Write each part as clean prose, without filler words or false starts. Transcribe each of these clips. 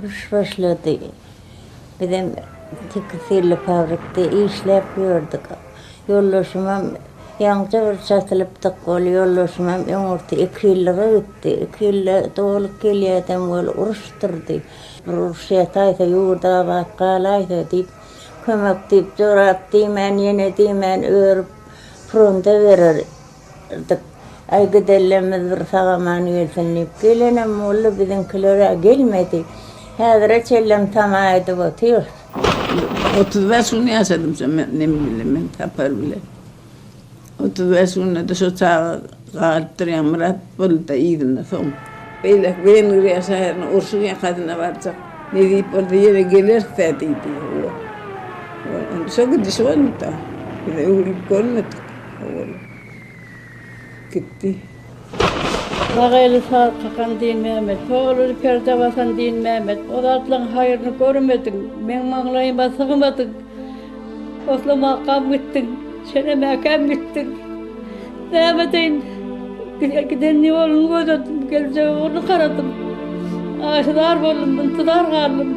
Uruş başlady. Bizem tekstilli fabrikde işläp ýördük. Ýoldaşymam ýaňja bir çatylypdyk, ol ýoldaşymam öňürti iki ýyllyga gitdi. Iki ýylda dolup gelýädem weli uruş turdy. Bir uruş ýataýsa, ýurt abat galaýsa diýip, kömek diýip, jorap diýmän, ýene diýmän örüp, fronta bererdik. Aý gidenlerimiz bir sag-aman gelsin diýip, gelenem boldy, biziňkiler-ä gelmedi. Häzire çenlem tama edip otyrys. 35 gün ýaşadym şo neme bilen men Sapar bilen. 35 günde-de şo çaga galypdyr Ýaňmyrat boldy-da yzynda soň. Beýleki Wengriýa şäherine urşuň ýakasyna barjak. Nesip bolsa ýene geleris-dä diýdi. Hawa. Onda şo gidişi boldy-da. Biz öwrülip görmedik. Hawa. Gitdi. Sag eli saz kakan Dinmämmet, Sol eli perde basan Dinmämmet, O zatlaň haýryny görmediň, Meň maňlaýyma sygmadyň. Oslamakam gitdiň, Çenemäkäm gitdiň. Näme edeýin, giden ýoluny gözledim, Geljek ugruny garadym. Ahy-zar boldum, intizar galdym.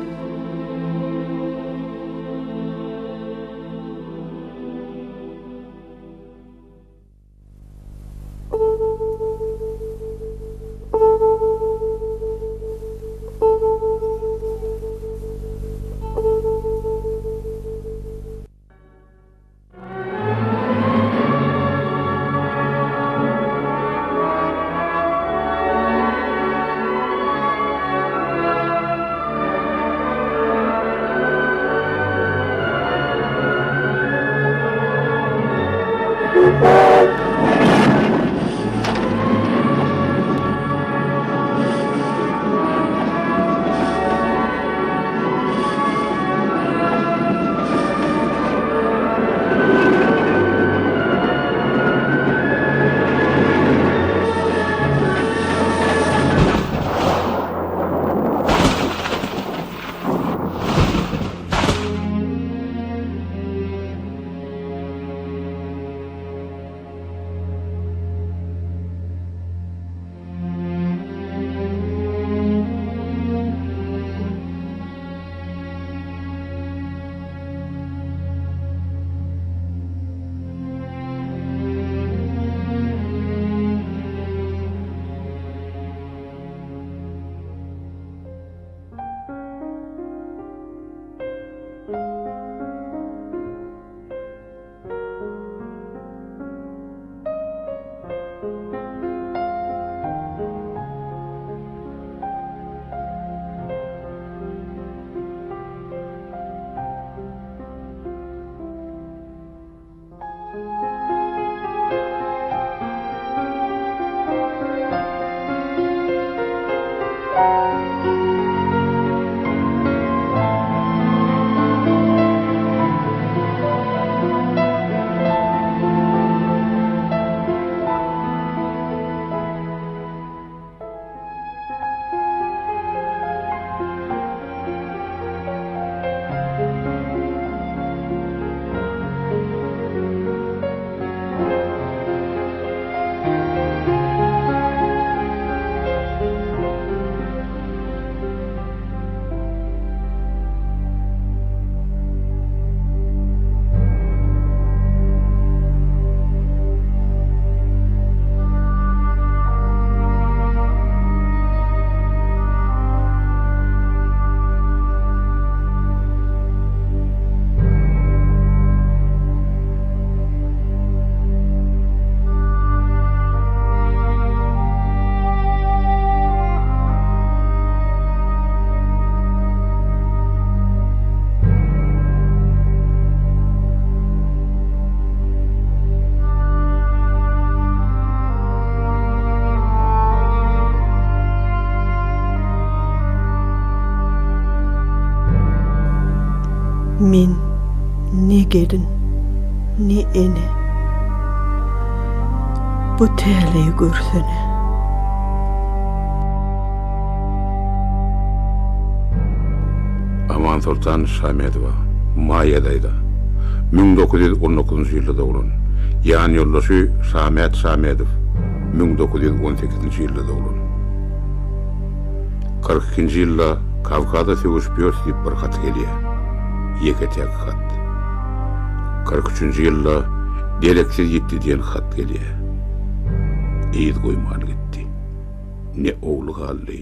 Men ne gelin, ne ene. Bu täleýi görsene. Amansoltan Şamedowa, Maýa daýza, 1919-njy ýylda doglan. Ýanýoldaşy Şamät Şamedow, 1918-nji ýylda doglan. 42-nji ýylda. Kawkaza söweşip ýörs diýip bir hat gelýär. Ýeke-täk hat. 43-nji ýylda dereksiz ýitdi diýen hat gelýär. Yz goýman gitdi. Ne ogly galdy,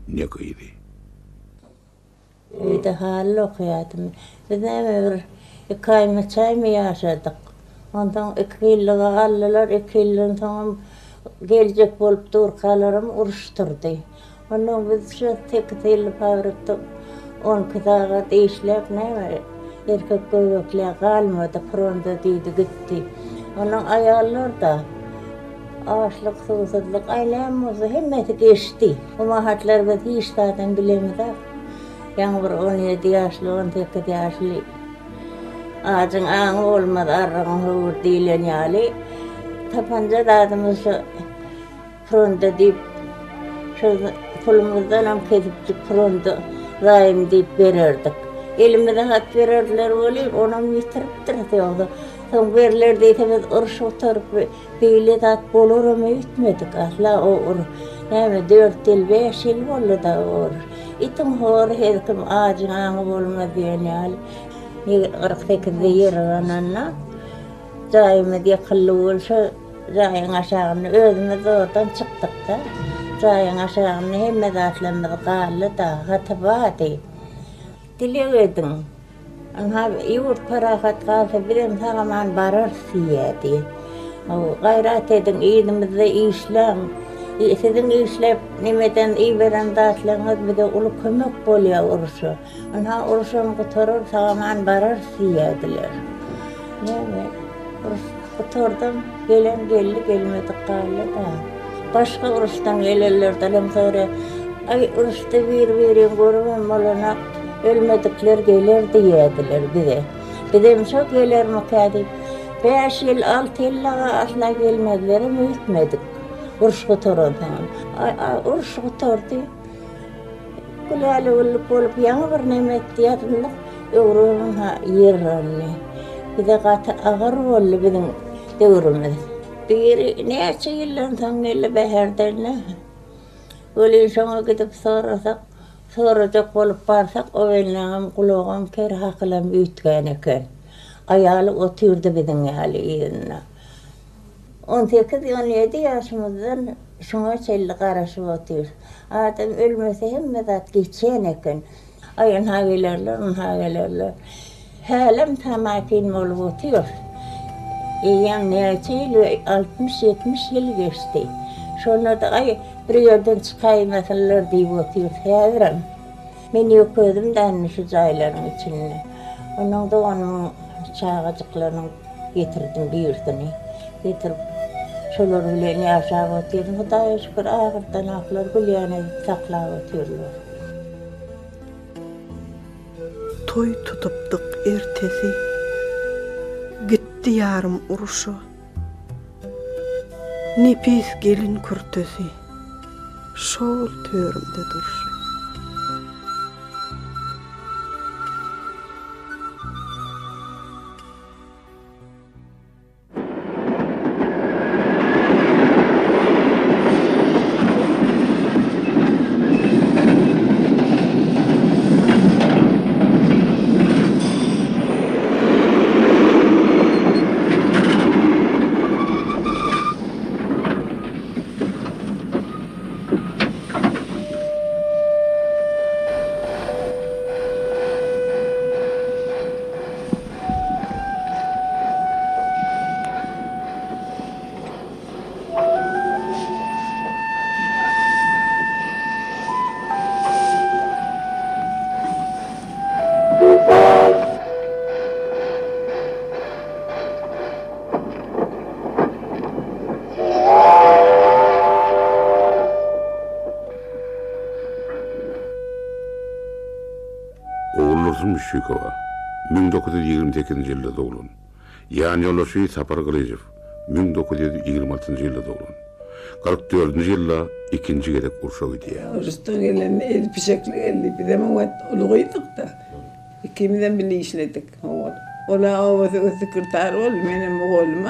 ne gyzy. Öýde haly okaýardym. Biz näme bir iki aýmy, üç aýmy ýaşadyk. Onsoň iki ýyllyga aldylar, iki ýyldan soňam geljek bolup durkalaram uruş turdy. Onnoň biz şu sekiz ýylly fabrikde on iki sagat işläp näme erkek göbeklä galmady, fronta diýdi gitdi. Onnoň aýallar-da açlyk, suwsuzlyk, aý näme bolsa hemmesi geçdi. O mahatlar biz hiç zadam bilemizok. Ýaňy bir on ýedi ýaşly, on sekiz ýaşly ajyň aňy bolmaz, arrygyň höwür diýlen ýaly tapanja zadymyz şu Fronda diýip, şol pulumyzdanam kesipjik fronda zaým diýip bererdik. Elimize hat bererdiler welin, onam ýitiripdiris ýogsa. Soň berler diýse biz uruş gutaryp beýle zat bolaram öýtmedik asla o ur näme dört ýyl bäş ýyl boldy-da o uruş. Itiň hory her kim ajyň aňy bolmaz diýen ýaly. 48-de ýer yrananda jaýymyz ýykyldy bolsa Jaýyň aşagynda özümiz zordan çykdyk-da. Jaýyň aşagynda hemme zatlarymyz galdy-da, haty bardy. Dileg ediň. Ynha, ýurt parahat galsa, bizem sag-aman bararys diýýärdi. Gaýrat ediň, yzymyzda işläň. Siziň işläp, nemeden iberen zatlaryňyz bize uly kömek bolýar urşa. Ynha, urşam gutarar, sag-aman bararys diýýärdiler. Näme, uruş gutardam, gelen geldi, gelmedik galdy-da. Başga uruşdan gelenlerdenem soraýar, Aý, uruşda bir-birini görübem bolanok, ölmedikler geler diýýärdiler bize. Bizem şo gelermikä diýip, bäş ýyl, alty ýyl dagy asla gelmezlerem öýtmedik, uruş gutaransoňam. Aý, uruş gutardy. Gülälä-güllük bolup ýaňy bir neme etdi ýazynlyk, öwrübem-ha ýer yryldy. Bize gaty agyr boldy biziň döwrümiz. Biri näçe ýyldan soň geldi Bäherdende. Welin şoňa gidip sorasak, sorajak bolup barsak, o gelneňem gulagam ker, hakylam üýtgän eken. Aýaly otyrdy biziň ýaly yzynda. On sekiz, on ýedi ýaşymyzdan şuňa çenli garaşyp otyrys. Adam ölmese hemme zat geçýän eken. Aý ynha gelerler, ynha gelerler. Hälem tamakin bolup otyrys. Eýýäm näçe ýyl, altmyş, ýetmiş ýyl geçdi. Şonda-da aý bir ýerden çykaýmasynlar diýip otyrys häzirem. Men ýok özüm dändi şu jaýlaryň içinde. Onuň doganymyň çagajyklarynyň Getirdim birisini. Getirip, şolar bilen ýaşap otyryn. Hudaýa şükür, ahyrdan ahlar gülýän edip saklap otyrlar. Toý tutupdyk ertesi. Gitdi ýarym uruşa. Nepis gelin kürtesi. Şol törümde durşy. Oguldursun Müşşikowa, 1928-nji ýylda doglan. Ýanýoldaşy Sapar Gylyjow, 1926-njy ýylda doglan. 44-nji ýylda ikinji gezek urşa gidýär. Uruşdan gelende eli pişekli geldi. Bizem o wagt uly gyzdyk-da. Ikimizem bile işledik. Ol-a oba sekretar boldy, menem mugallym.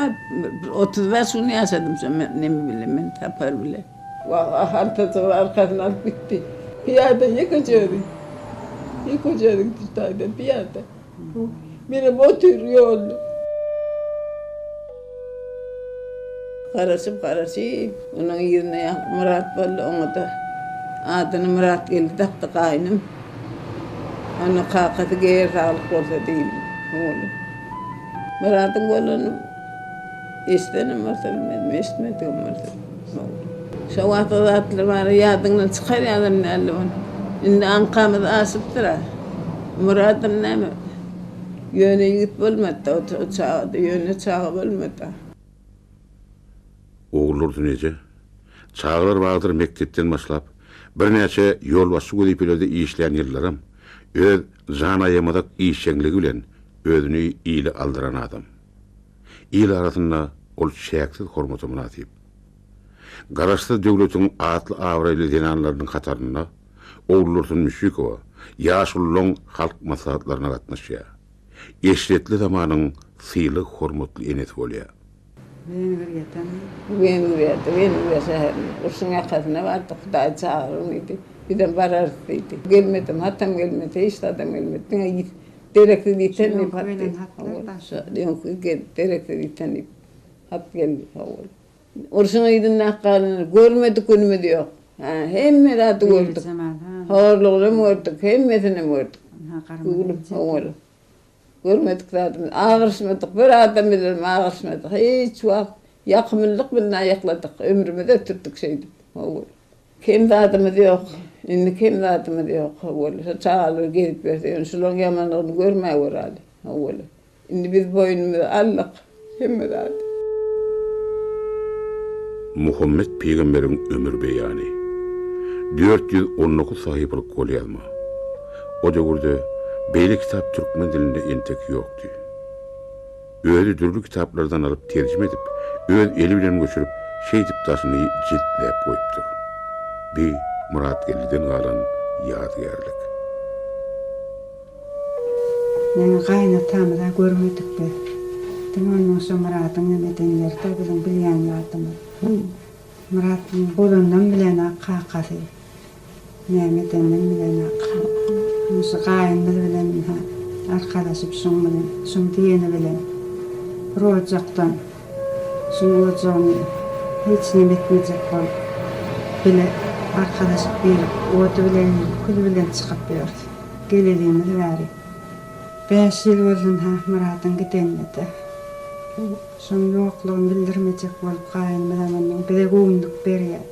Bir 35 gün ýaşadym şo neme bile men, Sapar bile. Wah, haltajygy arkasyna alyp gitdi. Pyýada ýekeje özi. Ýekeje gitdi taýda pyýada. Menem otyr ýolda. Garaşyp garaşyp, onuň ýerine ýaňky Myrat boldy, oňa-da adyny Myratgeldi dakdy gaýnym. Onda kakasy geýer saglyk bolsa diýildi. Ogly. Myradyň bolanyny eşidenem bolsa bilmedim, eşitmedigem bolsa bilmedim. Şo wagtky zatlar bary ýadyňdan çykar ýalam däldi ony. Indi aňkamyz aşypdyr-a. Myradam näme, ýöne ýigit bolmady-da, o çagada ýöne çaga bolmady-a. Oguldursun eje, çagalar bagdyr mekdepden başlap, birnäçe ýolbaşçy wezipelerde işlän ýyllaram öz janaýamazak işjeňligi bilen özüni ile aldyran adam. Il arasynda ol çäksiz hormata mynasyp. Garaşsyz döwletiň atly-abraýly zenanlarynyň hatarynda Oguldursun Müşşikowa ýaşulularyň halk maslahatlaryna gatnaşýar. Eşretli zamanyň sylag-hormatly enesi bolýar. Wengriýadamy? Wengriýada, Wengriýa şäherinde. Urşuň ýakasyna bardyk, Hudaý çagyryň diýdi. Bizem bararys diýdi. Gelmedim, hatam gelmedi, hiç zadam gelmedi. Diňe ýit, dereksiz ýiten diýip hat geldi. Şo öňki dereksiz ýiten diýip hat geldi. Hawa. Urşuň yzyndaky galanlar görmedik günümiz ýok. Hä, hemme zady gördük. Horlugynam gördük, hemmesinem gördük. Gülüm, hawa. Görmedik zadymyz, agyryşmadyk, bir adam bilenem agyryşmadyk. Hiç wagt ýakymlylyk bilen aýakladyk, ömrümizi ötürdik şeýdip. Hawa. Kem zadymyz ýok. Indi kem zadymyz ýok. Hawa. Şo çagalar gezip ýörse, ýöne şularyň ýamanlygyny görmäweraly. Hawa. Indi biz boýnumyza aldyk hemme zady. Muhammet pygamberiň ömür beýany. 419 sahypalyk golýazma. O döwürde beýle kitap türkmen dilinde entek ýokdy. Özi dürli kitaplardan alyp terjime edip, öz eli bilen göçürip, şeýdip daşyny jiltläp goýupdyr. Bi Myratgeldiden galan ýadygärlik. Näme gaýynatamyz-a görmedik biz. Diňe onuň şo Myradyň neme eden ýeri-dä biziň bilýän zadymyz. Myrat bolanynam bilenak kakasy. Näme edeninem bilenak. Indi şu gaýynymyz bilen ynha arkalaşyp şuň bilen, şuň diýeni bilen bir ojakdan şuň ojagyny hiç neme etmejek bolup bile arkalaşyp girip ody bilen girip küli bilen çykyp ýörüs. Gelelimiz bäri. Bäş ýyl boldy ynha Myradyň gidenine-de. Şoň ýoklugyny bildirmejek bolup gaýynymyzam onnoň bize göwünlik berýär.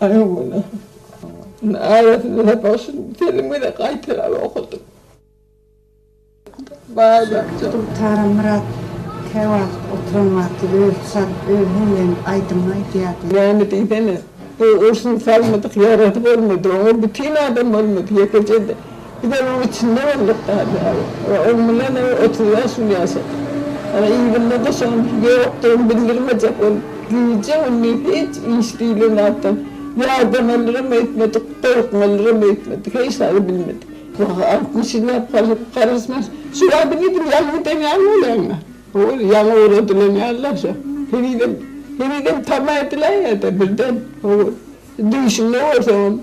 Aý oglan. Arasyny sapak şuny telim gezek gaýtalap okadym. Dutaram Myrat käwagt oturan wagty özi çalyp, özi hiňlenip aýdymyny aýdýardy. Näme diýsene, bu urşuň salmadyk ýarasy bolmady, oňa bütin adam bolmady, ýekeje-de. Bizem oň içinde bolduk da, oň bilen 35 gün ýaşadyk. Ana yzynda-da şoň ýokdugyny bildirmejek bolup, gije-gündiz hiç iş diýlen zatdan ýadamalyram öýtmedik, gorkmalyram öýtmedik, hiç zady bilmedik. 60 ýyllap garaşman, şu wagtyň edil ýaňy giden ýaly bolýaň-da. Ol ýaňy ugradylan ýaly-da şo. Henizem, henizem tama ediläýýär-de birden. Howul. Düýşüňde görseňem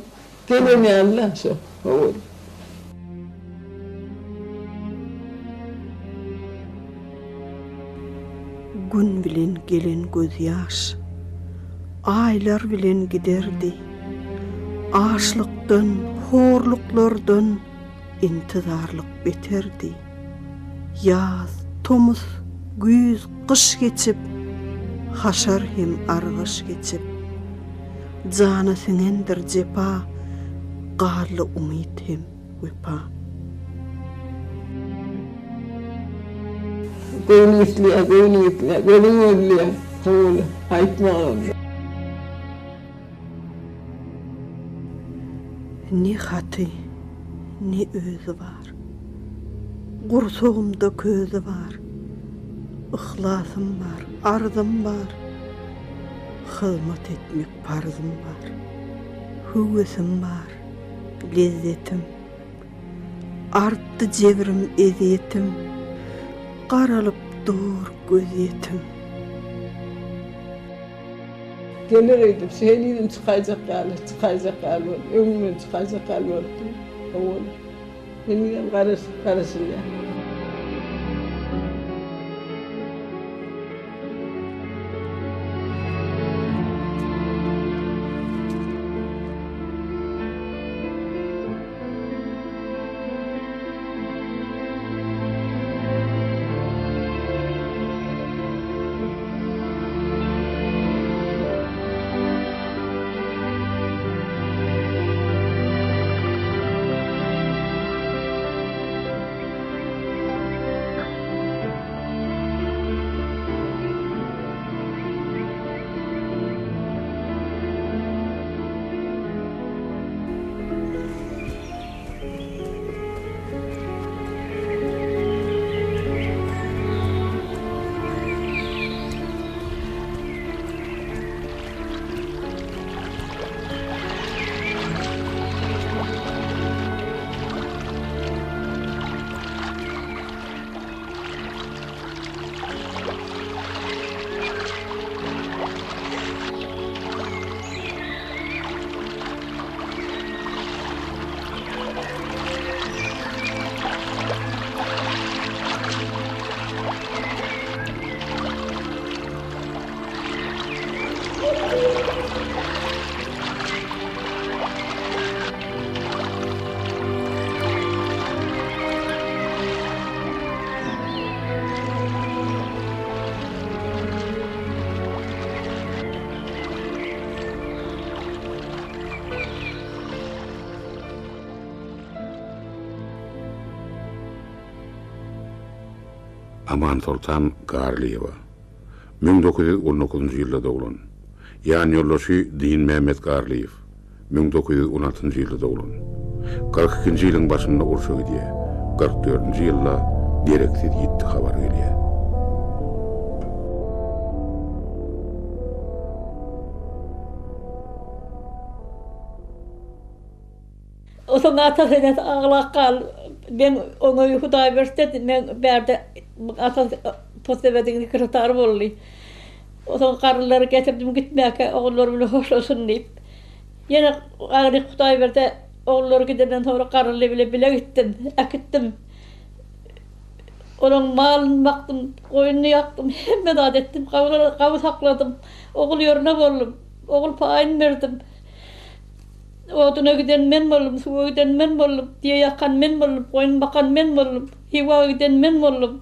gelen ýaly-da şo. Howul. Gün bilen gelen gözýaş, Aýlar bilen giderdi. Açlykdan, horluklardan intizarlyk beterdi. Ýaz, tomus, güýz, gyş geçip, Haşar hem argyş geçip. Jana siňendir jepa, Galdy umyt hem wepa. Göwnüň isleýär, göwnüň isleýär, gözüň gözleýär. Howul, aýtmagam. Ne haty, ne özi bar. Gursagymda közi bar. Yhlasym bar, arzym bar. Hyzmat etmek parzym bar. Höwesim bar, lezzetim. Artdy jebrim, ezýetim. Garalyp dur gözýetim. Geler öýdüp, şu henizem çykaýjak ýaly, çykaýjak ýaly bolup, öňünden çykaýjak ýaly bolup dur. Hawa. Henizem garaşylýar. Amansoltan Garlyýewa, 1919-njy ýylda doglan. Ýanýoldaşy Dinmämmet Garlyýew, 1916-njy ýylda doglan. 42-nji ýylyň başynda urşa gidýär. 44-nji ýylda dereksiz ýitdi habary gelýär. Osaň atasy-enesi aglap gal, men oňa Hudaý berse, men bärde atasy posebediň sekretary boldy. Osaň garrylary getirdim gitmäkä ogullary bilen hoşlaşsyn diýip. Ýene agyryk Hudaý berde ogullary gidenden soňra garryly bile bile gitdim, äkitdim. Olaň malyny bakdym, goýnuny ýakdym, hemme zat etdim, gawy sakladym. Ogul ýerine boldum, ogul paýyny berdim. Oduna giden men boldum, suwa giden men boldum, düýe ýakan men boldum, goýun bakan men boldum, Hywa giden men boldum.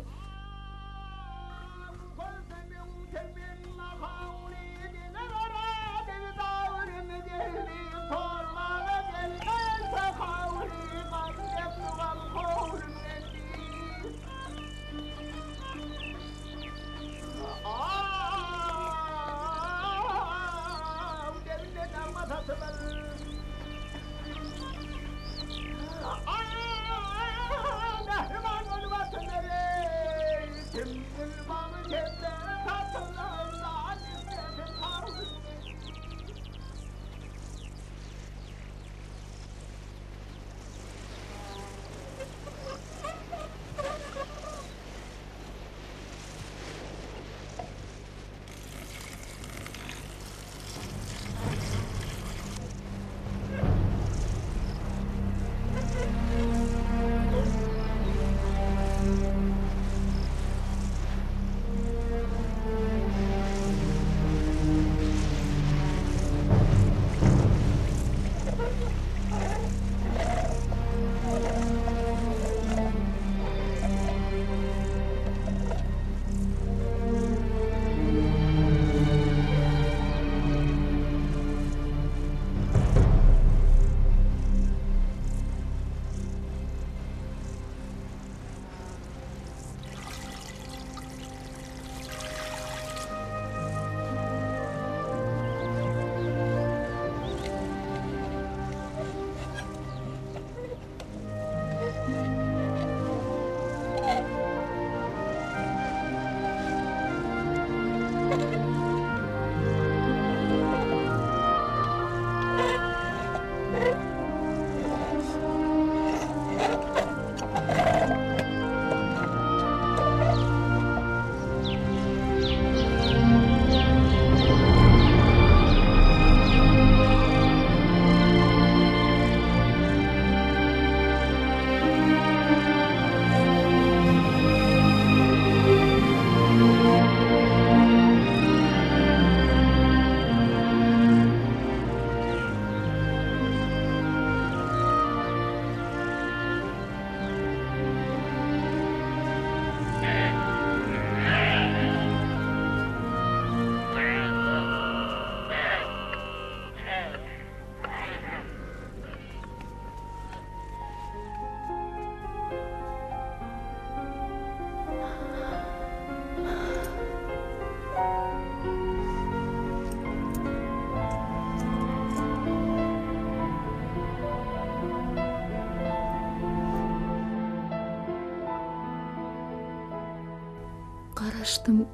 Garaşdym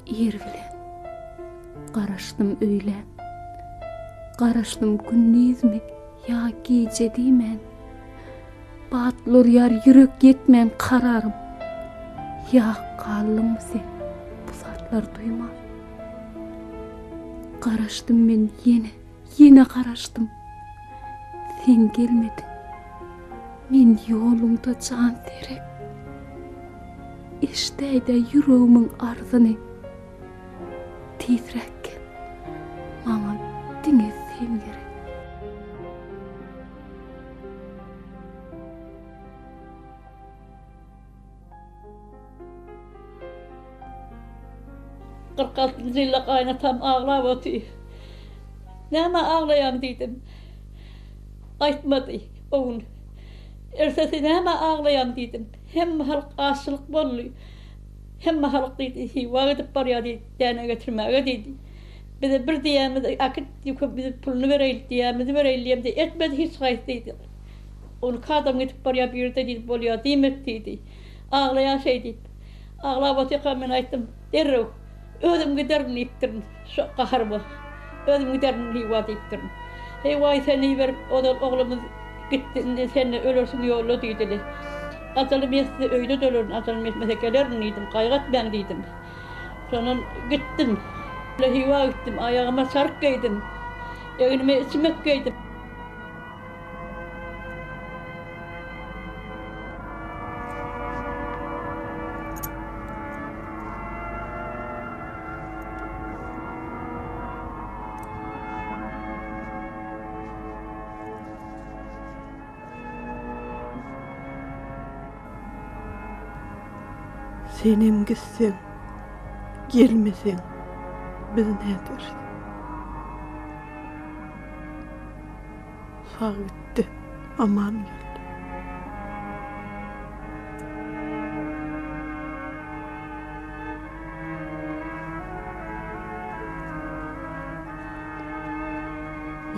ir bilen, garaşdym öýlän, Garaşdym gündizmi ýa gije diýmän. Batly urýar ýürek ýetmän kararym, Ýa galdyňmy sen bu zatlary duýman? Garaşdym men ýene, ýene garaşdym, Sen gelmediň. Men ýoluňda janserek. Eşdäýdä ýüregimiň arzyny. Tizräk gel. Maňa diňe sen gerek. 46-njy ýylda gaýynatam aglap otyr. Nämä aglaýaň diýdim. Aýtmady o gün. Ertesi nämä aglaýaň diýdim. Hemme halk açlyk boldy. Hemme halk diýdi, Hywa gidip barýar diýdi, däne getirmäge diýdi. Bize bir diýýämiz äkit diýip, biz puluny bereýli diýýämizi bereýli diýemde etmedi hiç haýsy diýdi. On iki adam gidip barýar birde diýdi, bolýar diýmedi diýdi. Aglaýar şeý diýip. Aglap otyrka men aýtdym, derrew özüm giderin diýipdirin şo gaharyma. Özüm giderin Hywa diýipdirin. Heý waý seni iberip ozal oglumyz gitdi indi sende ölersiň ýolda diýdili. Ajalym ýetse öýde-de ölerin, ajalym ýetmese gelerin diýdim, gaýgy etmäň diýdim. Şondan gitdim. Hywa gitdim, aýagyma çaryk geýdim. Egnime içmek geýdim. Senem gitseň, gelmeseň biz näderis? Sag gitdi, aman geldi.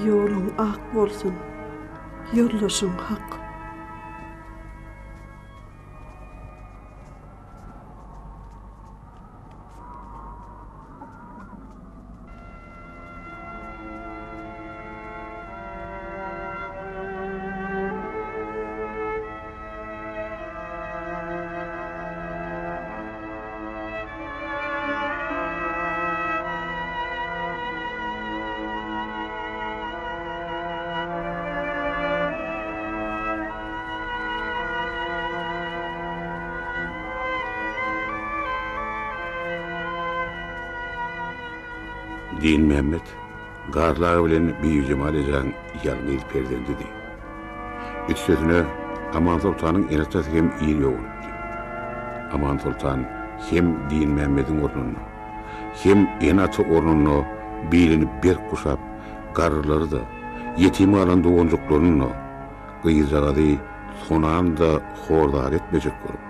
Ýoluň ak bolsun, ýoldaşyň hak. Dinmämmet Garly aga bilen Bibijemal ejäň ýalňyz perzendidi. Üstesine, Amansoltanyň ene-atasy hem ir ýogalypdy. Amansoltan hem Dinmämmediň ornunda, hem ene-ata ornunda bilini berk guşap, garrylary-da, ýetim galan doganjyklaryny-da, gyzjagazy Sonany-da hor-zar etmejek bolup,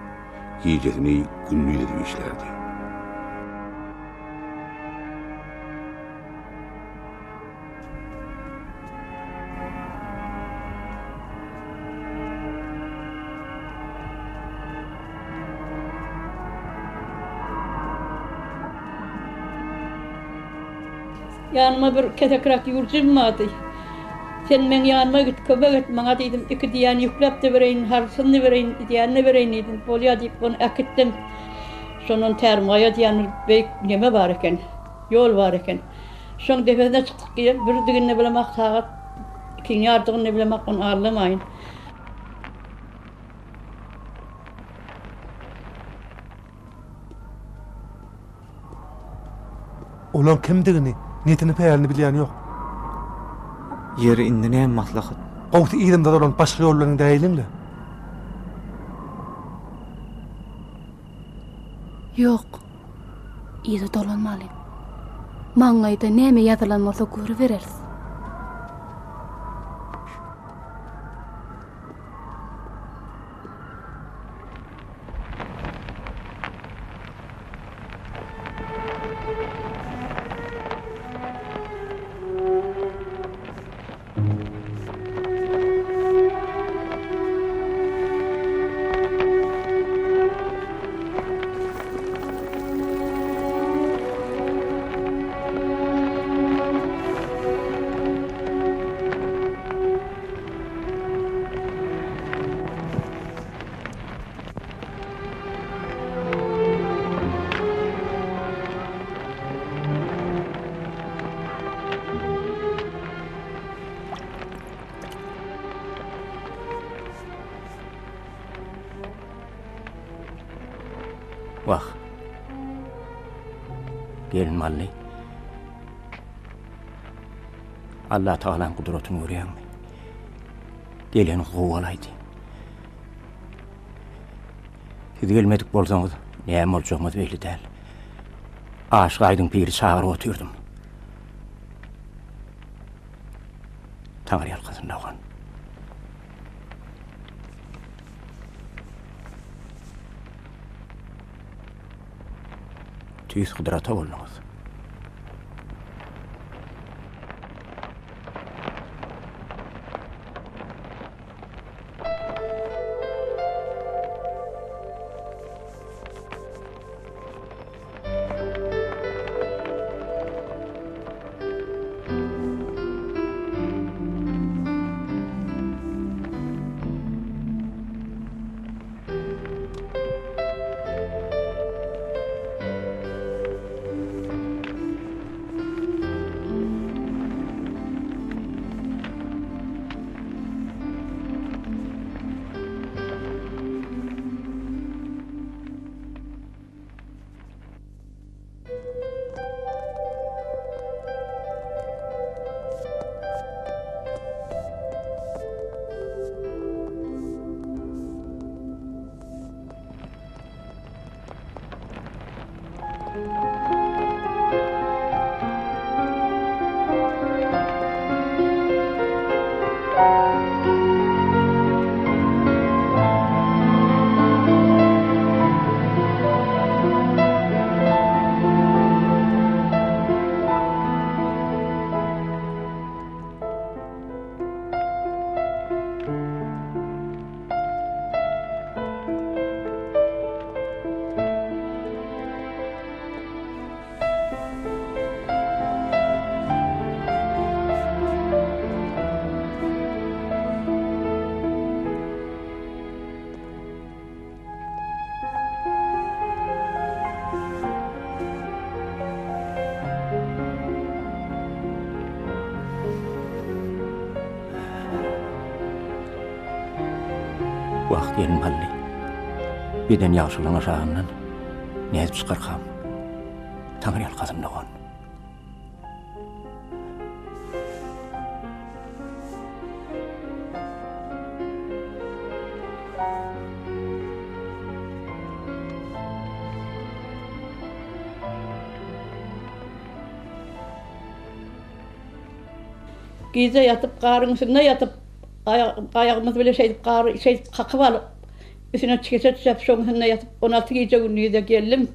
gijesini gündiz edip işlärdi. Ýanyma bir kesekräk ýüwürjim bardy. Sen meň ýanyma git, kömek et maňa diýdim. Iki diýäni ýükläp-de bereýin, harysyny-da bereýin, diýänini-de bereýin diýdim. Bolýa diýip, ony äkitdim. Şondan Tärimgaýa diýen bir beýik neme bar eken, ýol bar eken. Şoň depesine çykdyk diýip, birdigini bilemok, sagat ikiň ýardygyny bilemok, ony aldamaýyn. Olaň kimdigini, niýetini-pälini bilýän ýok. Ýeri, indi näme maslahat? Gowusy yzymyza dolanyp başga ýol bilen gidäýeliň-le. Ýok, yza dolanmalyň. Maňlaýda näme ýazylan bolsa görübereris. Wah. Gelin Mally. Allah Tagalaň gudratyny görýäňmi? Geleni gowy bolaýdy. Siz gelmedik bolsaňyz, näme boljagymyz belli däl. Aşyk Aýdyň piri çagyryp otyrdym. Taňry ýalkasyn dogan. Tüýs gudrata bolduňyz. Wah, gelin Hally. Beden ýagşylygyň aşagyndan nädip çykarkam? Taňry ýalkasyn dogan. Gije ýatyp, garyň üstünde ýatyp, aýagymyz bile şeýdip gary şeýdip kakyp alyp, üstüne çigeçe düşäp, şoň üstünde ýatyp, 16 gije-gündiz-de geldim.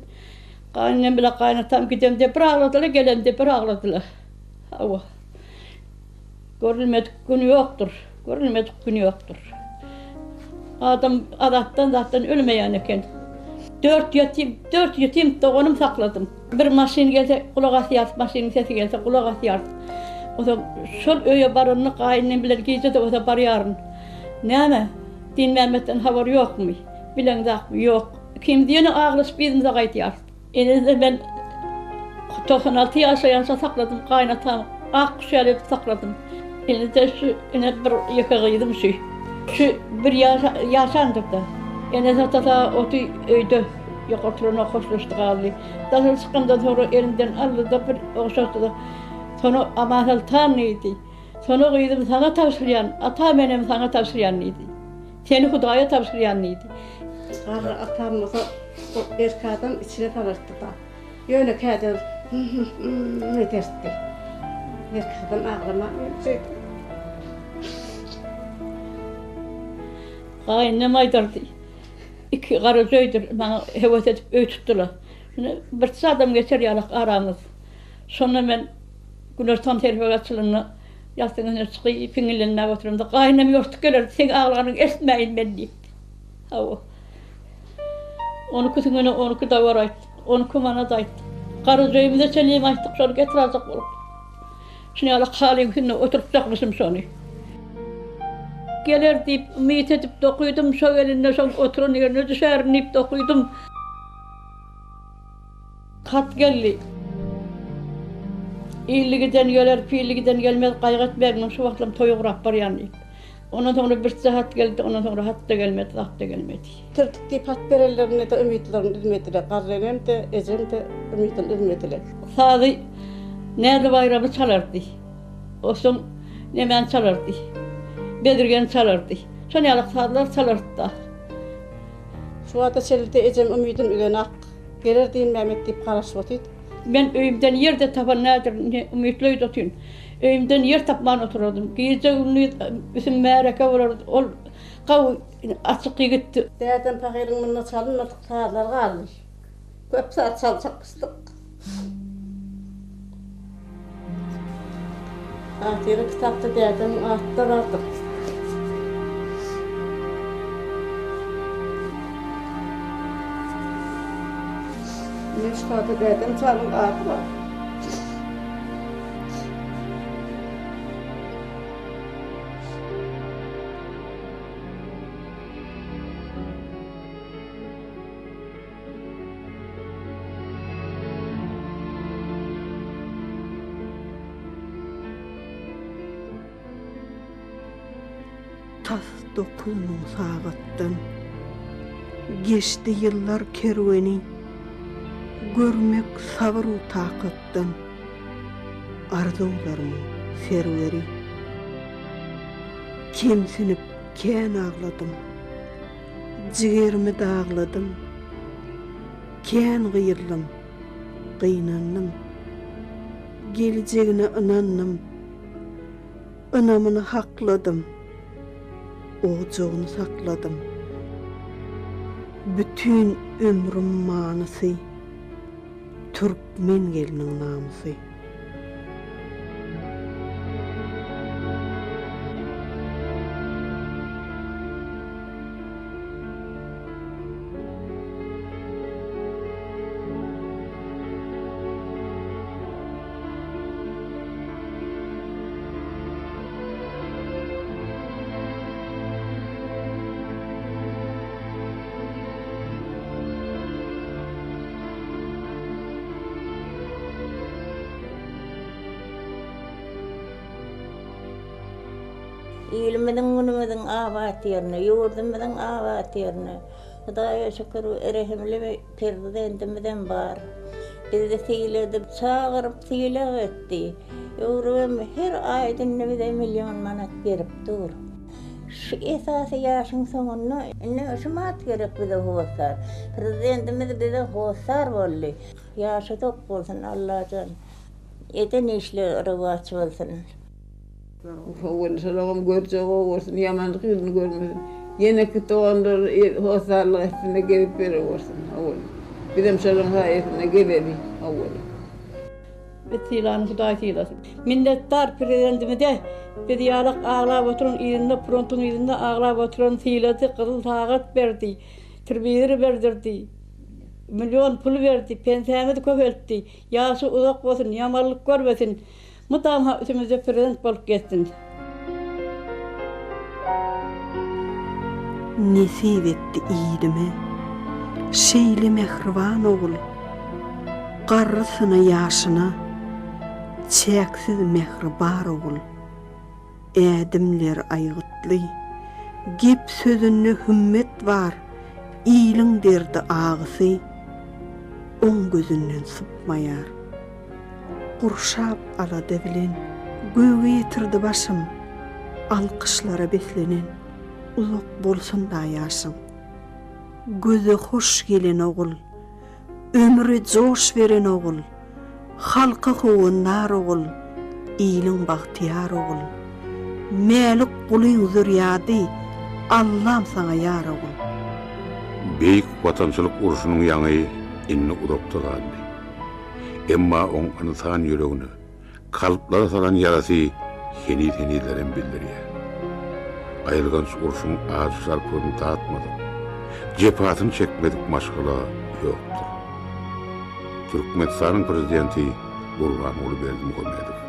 Gaýynenem bile gaýynatam gidemde bir agladylar, gelemde bir agladylar. Hawa. Görülmedik gün ýokdur. Görülmedik gün ýokdur. Adam azapdan zatdan ölmeýän eken. Dört ýetim, dört ýetim doganym sakladym. Bir maşyn gelse gulak asýarys, maşynyň sesi gelse gulak asýarys. Onsoň şol öýe baranda gaýynenem bilen gije-de bolsa barýaryn. Näme, Dinmämmetden habar ýokmy? Bileňzakmy? Ýok. Ikimiz ýene aglaşyp yzymyza gaýdýarys. Ine-de men 96 ýaşaýança sakladym gaýynatamy ak guş ýaly edip sakladym. Ine-de şu ine bir ýeke gyzym şu. Şu bir ýaşa ýaşandyr-da. Enesi atasy oty öýde ýok oturanok hoşlaşdy galdy. Daşary çykandan soňra elimden aldy-da bir ogşatdy-da Sona Amansoltan diýdi. Sona gyzym saňa tabşyrýan, atam enem saňa tabşyrýan diýdi. Seni Hudaýa tabşyrýan diýdi. Garry atam bolsa o erkek adam içine salartdy-da. Ýöne käde hym-hym ederdi. Erkek adam aglaman şeýdip. Gaýynenem aýdardy. Iki garaja öýdür, maňa höwes edip öý tutdular. Şunda birçe adam geçer ýalak aramyz. Şonda men günortan serhek açylanda ýassygyň üstüne çykyp piňňillenmäge oturamda gaýynenem ýortup gelerdi, seň aglanyňy eşitmäýin men diýip. Hawa. On ikisine 12 dawar aýtdyk, 12 manat aýtdyk. Garajaöýümize çenlem aýtdyk, şony getir aljak bolup. Şuny ýaly halyň üstünde oturtjakmyşym şony. Geler diýip umyt edip dokydym, şo gelende şoň oturan ýerine düşärin diýip dokydym. Hat geldi. Illi giden geler, pilli giden gelmez, gaýgy etmäň, men şu wagtlam toýa gurap barýan diýip. Ondan soňra birje hat geldi, ondan soňra hat-da gelmedi, zat-da gelmedi. Bitirdik diýip hat berenlerinde-de umytlaryny üzmediler. Garry enem-de, ejem-de umydyny üzmediler. Sazy Näzli Baýramy çalardy. Onsoň nemäni çalardy? Bezirgeni çalardy. Şon ýaly sazlar çalardy-da. Şu wagta çenli-de ejem umydyny üzenak. Geler Dinmämmet diýip garaşyp otyr. Men öýümden ýer-de tapan nädir, indi umytly öýde otyryn. Öýümden ýer tapman oturardym. Gije-gündiz üstüm märeke bolardy. Ol gawy açyk ýigitdi. Dädem pahyryň munda çalynmadyk sazlar galdy. Köp saz çaljakmyşdyk. Hatyra kitapda dädemiň ady-da bardyr. Ine şu hatda dädem janyň ady bar. Tas 9000 sagatdan Geçdi ýyllar kerweni, Görmek sabyr-u takatdan Arzuwlarymyň serweri. Kemsinip kän agladym, Jigerimi dagladym. Kän gyýyldym, gynandym. Geljegine ynandym. Ynamyny hakladym. Ojagyny sakladym. Bütin ömrüm manysy Türkmen gelniň namysy. Ilimiziň günümiziň abat ýerine, ýurdumyzyň abat ýerine. Hudaýa şükür, rehimli Prezidentimiz bar. Bizi sylady, çagyryp sylag etdi. Öwrübem her aýda indi bize million manat berip dur. Şu esasy ýaşyň soňunda indi şumat gerek bize hossar. Prezidentimiz bize hossar boldy. Ýaşy uzak bolsun Allajan. Eden işleri rowaç bolsun. Howuny şolagam görjek bolsun, ýamanlyk ýüzüni görmesin. Ýeneki doganlar hossarlyk etsin-de gezip ýörewersin. Howuny. Bizem şolaň saýasynda gezeli. Howuny. Biz sylany Hudaý sylasyn. Minnetdar Prezidentimize biz ýalak aglap oturan yzynda frontuň yzynda aglap oturan sylady gyzyl sagat berdi telewizor berdirdi million pul berdi pensämizi köpeltdi ýaşy uzak bolsun ýamanlyk görmesin Mydama üstümizde prezident bolup gezsin. Nesip etdi ilime şeýle mähriban ogul, Garrysyna ýaşyna çäksiz mähri bar ogul. Ädimleri aýgytly, gep sözünde hümmet bar, Iliň derdi agysy oň gözünden sypmaýar. Gurşap alada bilen göge ýetirdi başym, Alkyşlara beslenen uzak bolsun-da ýaşyň. Göze hoş gelen ogul, ömre joş beren ogul, Halka howandar ogul, iliň bagtyýar ogul. Mälik gulyň zürýady, Allam saňa ýar ogul. Beýik Watançylyk urşunyň ýaňy indi uzakda galdy. Emma oň ynsan ýüregine, kalplara salan ýarasy heniz-henizlerem bildirýär. Aýylganç urşuň ajy şarpygyny datmadyk, jepasyny çekmedik maşgala ýokdur. Türkmenistanyň Prezidenti Gurbanguly Berdimuhamedow.